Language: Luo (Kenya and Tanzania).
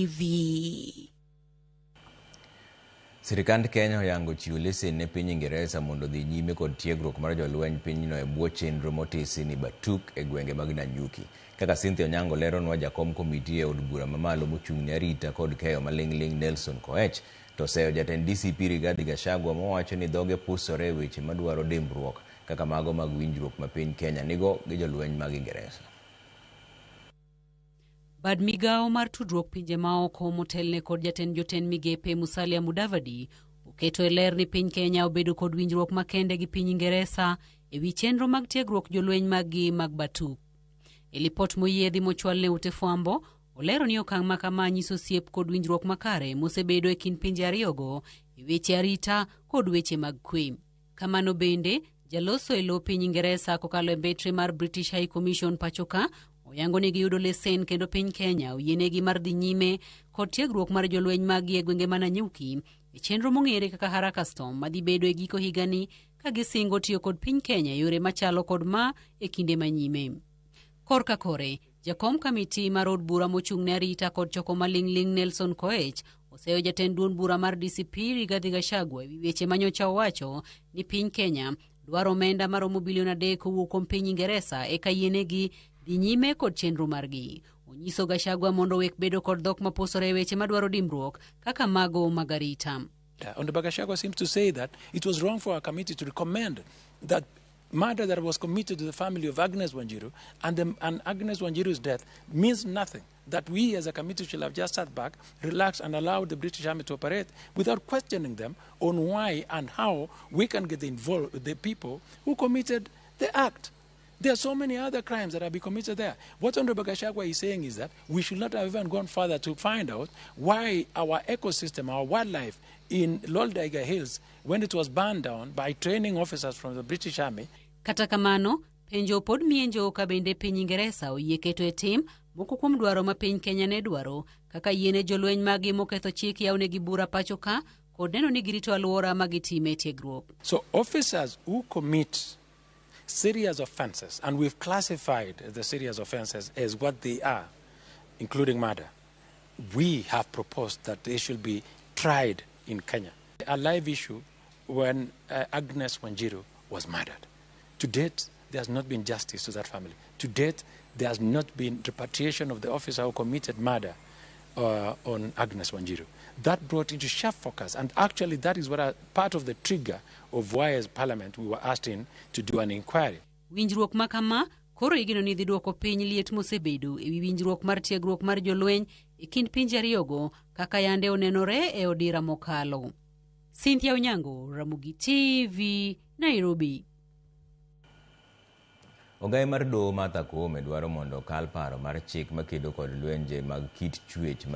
TV. Sirikand Kenya oyango chiwo lesen ne piny Ingeresa mondo odhi nyime kod tiegruok mar jolweny pinyno e bwo chenro motisi ni Batuk e gwenge mag Nanyuki. Kaka Cynthia Onyango leronwa, jakom komiti e od bura mamalo mochung' ne arita kod keyo maling'ling' Nelson Koech to oseyo jatend DCP Rigathi Gachagua mowacho ni dhoge pusore e weche madwaro dimbruok kaka mago mag winjruok ma piny Kenya nigo gi jolweny mag Ingeresa. Bad migawo mar tudruok pinje maoko motelne kod jatend jotend migepe Musalia Mudavadi oketo e ler ni piny Kenya obedo kod winjruok makende gi piny Ingeresa e wi chenro mag tiegruok jolweny maggi mag Batuk. E lipot moyiedhi mochwal ne ute fwambo, olero ni okang' ma kama nyiso siep kod winjruok makare mosebedo e kind pinje ariyogo e weche arita kod weche mag kwe. Kamano bende, jaloso e lo piny Ingeresa kokalo e mbetre mar British High Commission pachoka oyango ni giyudo lesen kendo piny Kenya oyienegi mar dhi nyime kod tiegruok mar jolweny maggi e gwenge ma Nanyuki e chenro mong'ere kaka Haraka Storm madhi bedo e giko higani ka gisingo tiyo kod piny Kenya e yore machalo kod ma e kinde manyime. Korka kore, jakom kamiti mar od bura mochung' ne arita kod choko maling'ling' Nelson Koech oseyo jatend duond bura mar DCP Rigathi Gachagua ewi weche manyocha owacho ni piny Kenya dwaro omenda maromo bilion 3 kowuok kuom piny Ingeresa eka yienegi dhi nyime kod chenro margi. Onyiso Gachagua mondo owek bedo kod dhok mapusore e weche madwaro dimbruok kaka mago mag arita. Honorable Gachagua seems to say that it was wrong for our committee to recommend that murder that was committed to the family of Agnes Wanjiru and Agnes Wanjiru's death means nothing. That we as a committee should have just sat back, relaxed, and allowed the British Army to operate without questioning them on why and how we can get involved the people who committed the act. There are so many other crimes that have been committed there. What Honorable Gachagua is saying is that we should not have even gone further to find out why our ecosystem, our wildlife in Loldaiga Hills, when it was burned down by training officers from the British Army. Kata kamano, penjo pod mienjo ka bende piny Ingeresa oyie keto e tim moko kuom dwaro ma piny Kenya ne dwaro kaka yiene jolweny maggi moketho chik yawnegi bura pacho ka kod neno ni girito alwora ma gitime tiegruok. So officers who commit serious offenses, and we've classified the serious offenses as what they are, including murder, we have proposed that they should be tried in Kenya. A live issue when Agnes Wanjiru was murdered. To date, there has not been justice to that family. To date, there has not been repatriation of the officer who committed murder on Agnes Wanjiru. That brought into sharp focus, and actually that is what part of the trigger of why as Parliament we were asked in to do an inquiry. Winjruok ma kama koro igeno ni dhi duoko piny liet mosebedo e wi winjruok mar tiegruok mar jolweny e kind pinje ariyogo kaka yande onenore e odira mokalo. Cynthia Onyango, Ramogi TV, Nairobi. Ogaye mar doho Martha Koome dwaro mondo okal paro mar chik makedo kod lwenje mag kit chwech.